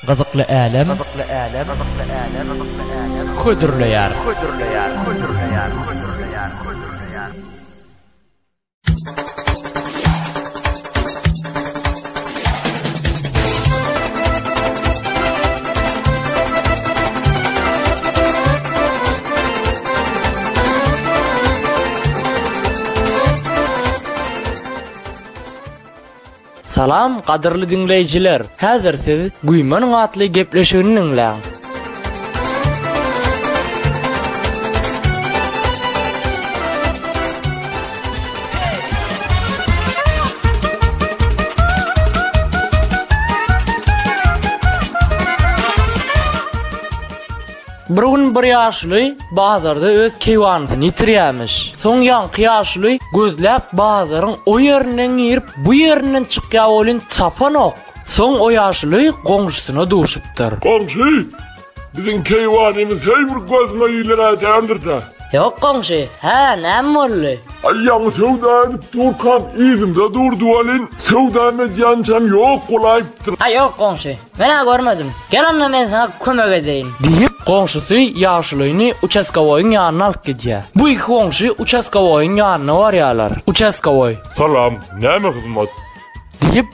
Gyzykly älem hödürleýär. Salam gadyrly diňleýjiler! Häzir siz Güýmeniň atly gepleşigini diňläň. Bir gün bir ýaşuly bazarda öz keýwanysyny ýitirýämiş. Soň ýaňky ýaşuly gözläp bazaryň o ýerinden girip, bu ýerinden çykýa welin tapanok. Soň o ýaşuly goňşusyna duşupdyr. Goňşy, biziň keýwanymyz heý bir gözüňe ilen-ä däldir-dä. Ýok goňşy, hä, näme boldy? Aý ýaňy söwda edip durkam yzymda durdy welin, söwdam edýänçäm ýok bolaýypdyr. Aý ýok goňşy, Men-ä görmedim. Gel onda men saňa kömek edeýin. Diýip, goňşusy ýaşulyny uçastkowoýyň ýanyna alyp gidýär. Bu iki goňşy uçastkowoýyň ýanyna barýarlar. Uçastkowoý. Salam, näme hyzmat? Diýip,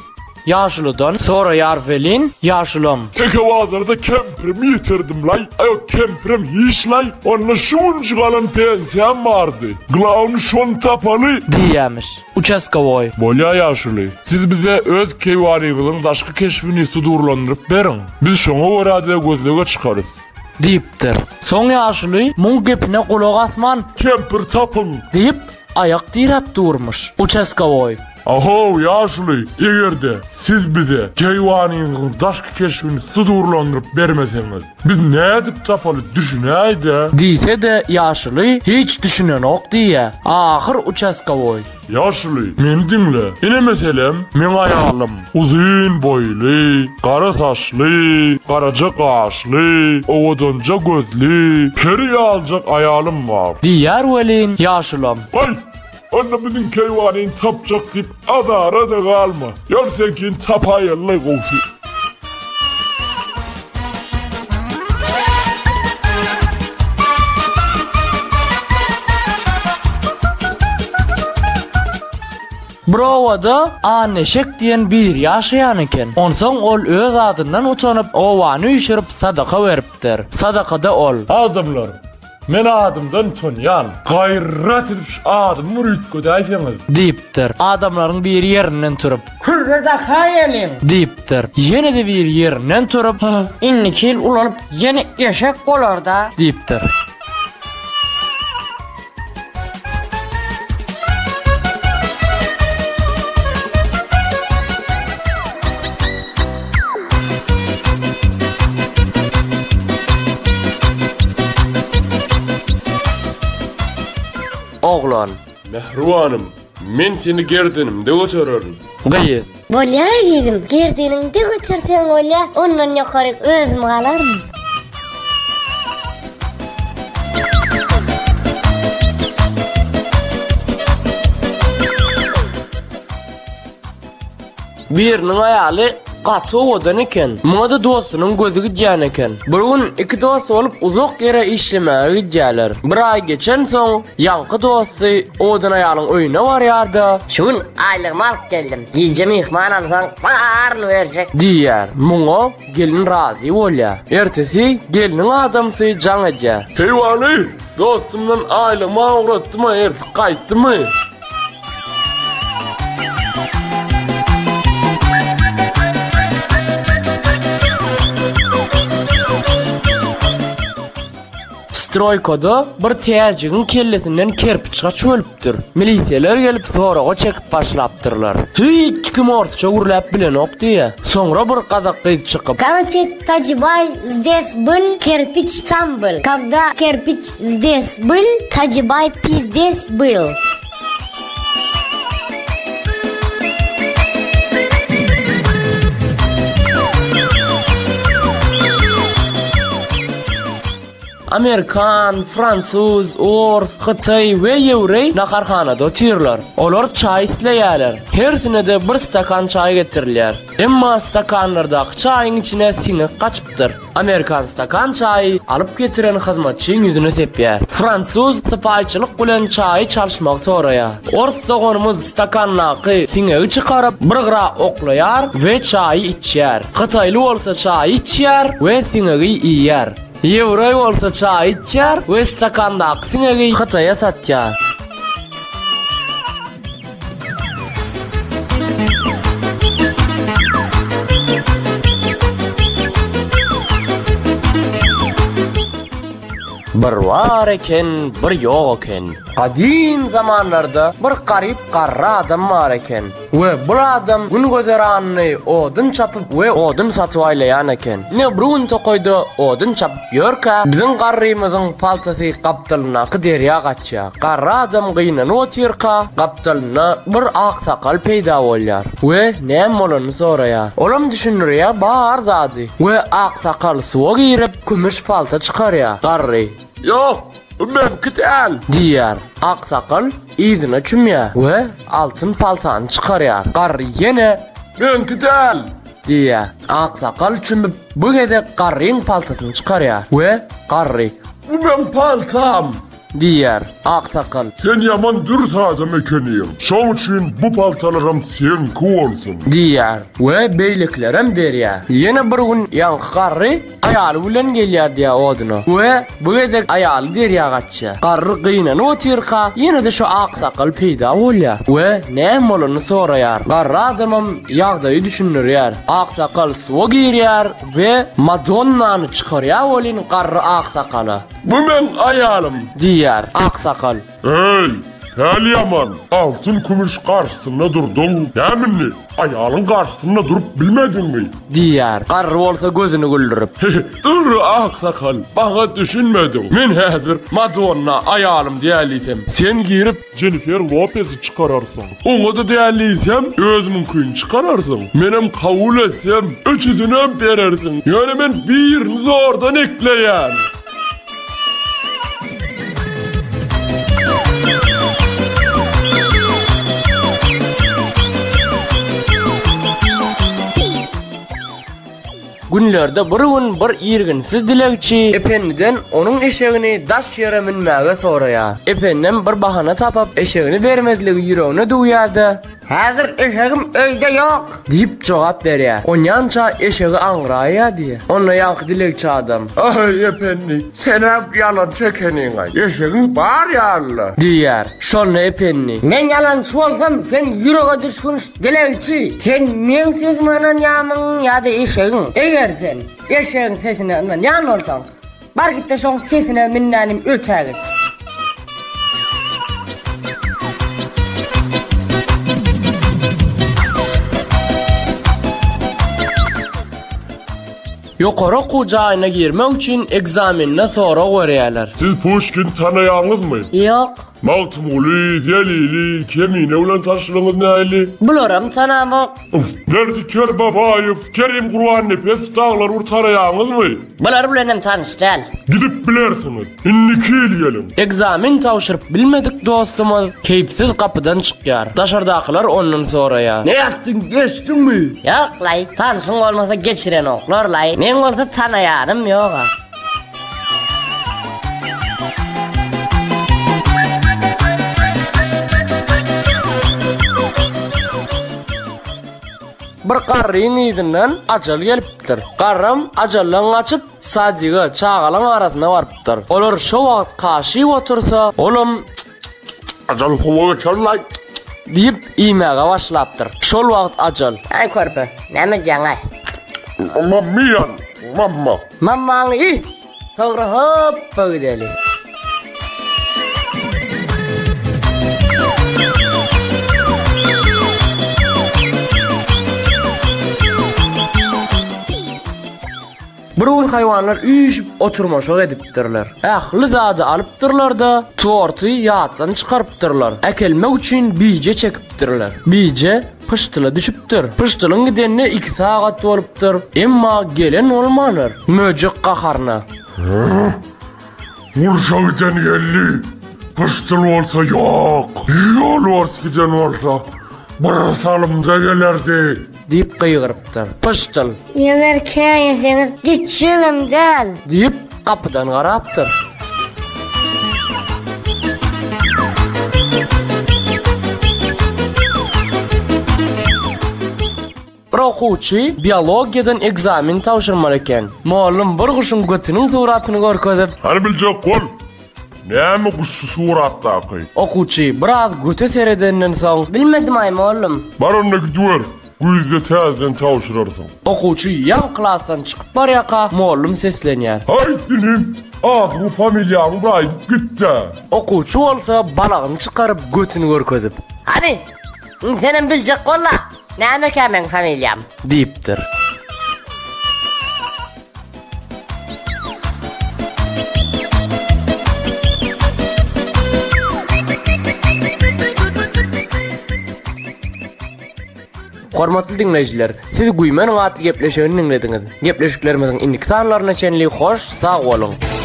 ýaşuludan soraýar welin, ýaşulam. Teke bazarda kempirimi ýitirdim-laý. Aý, o kempirem hiç-laý. Onda şu günji galan pensiýam bardy. Glawny şony tapaly. Diýýämiş. Uçastkowoý. Bolýa ýaşuly. Siz bize öz keýwanyňyzyň daşky keşbini sudurlandyryp beriň. Biz şoňa görä-de gözlege çykarys. Diýipdir. Soň ýaşuly muň gepine gulak asman. Kempir tapyň! Diýip, aýak diräp durmuş. Uçastkowoý. Ahow, ýaşuly, eger-de, siz bize keýwanyňyzyň daşky keşbini sudurlandyryp bermeseňiz, Biz nädip tapaly düşünäýdä. Diýse-de ýaşuly hiç düşünenok diýýä. Ahyr uçaskowoý. Ýaşuly, meni diňle. Ine meselem, meň aýalym uzyn boýly, gara saçly, garaja gaşly, owadanja gözli, peri ýaljak aýalym bar. Diýýär welin, ýaşulam. Goý, onda biziň keýwanyny tapjak diýip azara-da galma. Ýör seňkini tapaýaly-laý gowsy. Bir obada Anneşek diýen biri ýaşaýan eken. Onsoň ol öz adyndan utanyp, obany üýşürip sadaka beripdir. Sadakada ol. Adamlar, Men adymdan utanýan. Gaýrat edip şu adymy bir üýtgedäýseňiz. Diýipdir. Adamlaryň biri ýerinden turup. Kürre dakaýalyň! Diýipdir. Ýene-de biri ýerinden turup. Indiki ýyl ulalyp ýene eşek bolar-da. Diýipdir. Oglan. Mähribanym, men seni gerdenimde götererin. Gyz. Bolýa ezizim, gerdeniňde göterseň bolýa, ondan ýokaryk özüm galaryn. Biriniň aýaly gaty owadan eken. Muňa-da dostunyň gözi gidýän eken. Bir gün iki dost bolup uzak ýere işlemäge gidýärler. Bir aý geçensoň, ýaňky dosty owadan aýalyň öýüne barýar-da. Şu gün aýlygymy alyp geldim. Gije myhman alsaň, baryny berjek. Diýýär. Muňa gelin razy bolýar. Ertesi gelniň adamsy jaň edýär. Heýwany, dostumdan aýlygymy ugratdym-a, ertir gaýtdymy? Stroýkada bir täjigiň kellesinden kerpiç gaçyp ölüpdir. Milisiýalar gelip soraga çekip başlapdyrlar. Hiç kim orsça gürläp bilenok diýýä. Soňra bir gazak gyz çykyp. Karoçe Tajibay zdes byl, kerpiç tam byl. Kogda kerpiç zdes byl, Tajibay pizdes byl. Amerikan, fransuz, ors, hytaý we ýewreý naharhanada otyrlar. Olar çaý isleýärler. Hersine-de bir stakan çaý getirilýär. Emma stakanlardaky çaýyň içine siňek gaçypdyr. Amerikan stakan çaýy alyp getiren hyzmatçyň ýüzüne sepýär. Fransuz sypaýyçylyk bilen çaýy çalyşmagy soraýar. Ors doganymyz stakandaky siňegi çykaryp, bir gyra oklaýar we çaýy içýär. Hytaýly bolsa çaýy içýär we siňegi iýýär. Ýewreý bolsa çaýy içýär we stakandaky siňegi Hytaýa satýar. Bir bar eken, bir ýok eken. Gadym zamanlarda bir garyp garry adam bar eken. We bul adam gün gözeranyny odun çapyp we odun satyp aýlaýan eken. Ine bir gün tokaýda odun çapyp ýörkä, biziň garrymyzyň paltasy gapdalyndaky derýa gaçýar. Garry adam gynanyp otyrka, gapdalynda bir aksakal peýda bolýar we näme bolanyny soraýar. Olam düşündirýär bar zady we aksakal suwa girip kümüş palta çykarýar. Garry. Ýok, bu meňki däl! Diýýär. Aksakal yzyna çümýär we altyn paltany çykarýar. Garry ýene. Meňki däl! Diýýär. Aksakal çümüp, bu gezek garryň paltasyny çykarýar we garry. Bu meň paltam! Diýýär. Aksakal. Sen ýaman dürs adam ekeniň. Şoň üçin bu paltalaram seňki bolsun. Diýýär we beýlekilerem berýär. Ýene bir gün ýaňky garry aýaly bilen gelýär diýýär oduna we bu gezek aýaly derýa gaçýar. Garry gynanyp otyrka, ýene-de şo aksakal peýda bolýar we näme bolanyny soraýar. Garry adamam ýagdaýy düşündirýär. Aksakal suwa girýär we Madonnany çykarýar welin garry aksakala. Bu meň aýalym! Diýýär. Aksakal. Eý, päliýaman, altyn-kümüş garşysynda durduň, näme indi, aýalyň garşysynda durup bilmediňmi? Diýýär. Garry bolsa gözüni güldürip. Dur, aksakal, maňa düşünmediň. Men häzir Madonna aýalym diýäliýsem, sen girip, Jennifer Lopezi çykararsyň. Oňa-da däl diýsem, özümiňkini çykararsyň. Menem kabul etsem, üçüsinem berersiň. Ýöne men birini zordan ekleýän. Günlerde bir gün bir irginsiz dilegçi Ependiden onuň eşegini daş ýere münmäge soraýar. Ependem bir bahana tapyp, eşegini bermezligi ýüregine düwýär-de. Häzir eşegim öýde ýok! Diýip jogap berýär. Onýança eşegi aňraýýar diýýär. Onda ýaňky dilegçi adam. Aý, Ependi, sen-ä ýalançy ekeniň-aý. Eşegiň bar ýaly-la. Diýýär. Şonda Ependi. Men ýalançy bolsam, sen ýürege düşgünç Dilegçi, sen meň sözüme ynanýarmyň ýa-da eşegiň? Eger sen eşegiň sesine ynanýan bolsaň, bar git-de şoň sesine minnänim ötägit. Ýokary okuw jaýyna girmek üçin ekzamende sorag berýärler. Siz Puşkini tanaýaňyzmy? Ýok. Magtymguly, Zelili, Kemine bilen tanşlygyňyz nähili? Bularam tanamok. Uf, Berdi Kerbabaýew, Kerim Gurbannepesow dagylary bir tanaýaňyzmy? Bular bilenem tanyş däl. Gidip bilersiňiz. Indiki ýyl geliň. Ekzamen tabşyryp bilmedik dostumyz keýpsiz gapydan çykýar. Daşardakylar ondan soraýar. Nätdiň, geçdiňmi? Ýok-laý, tanşyň bolmasa geçirenoklar-laý. Meň bolsa tanaýanym ýog-a. Bir garryň yzyndan ajal gelipdir. Garram ajaldan gaçyp, sadige, çagalaň arasyna barypdyr. Olar şo wagt kaşyp otursa, olam Ajal howa geçer-laý! Diýip, iýmäge başlapdyr. Şol wagt ajal. Aý körpe, näme edýäň-aý? Mamma iýen, mamma. Mammaňy iý, soňra hopba gideli. Bir gün haýwanlar üýşüp oturmaşak edipdirler. Ähli zady alypdyrlar-da, torty ýatdan çykarypdyrlar. Äkelmek üçin bije çekipdirler. Bije pyşdyla düşüpdir. Pyşdylyň gidenine iki sagat bolupdyr. Emma gelen bolmandyr. Möjek gaharyna. Urşa giden geldi. Pyşdyl bolsa ýok. Ýolbars giden bolsa bir salymda gelerdi. Diýip gygyrypdyr. Pyşdyl. Eger käýeseňiz gitjegem däl. Diýip, gapydan garapdyr. Bir okuwçy biologiýadan ekzamen tabşyrmaly eken. Mugallym bir guşuň götüniň suratyny görkezip. Hany biljek bol! Näme guş şu suratdaky? Okuwçy biraz göte seredenden soň. Bilmedim-aý, mugallym. Bar onda gidiber, güýzde täzeden tabşyrarsyň. Okuwçy ýaňy klasdan çykyp barýarka, mugallym seslenýär. Haýt, inim, adyňy, familiýaňy bir aýdyp git-dä. Okuwçy bolsa balagyny çykaryp, götüni görkezip. Hany, indi senem biljek bol-la, nämekä meň familiýam? Diýipdir. Hormatly diňleýjiler, siz Güýmeniň atly gepleşigini diňlediňiz. Gepleşiklerimiziň indiki sanlaryna çenli hoş sag boluň!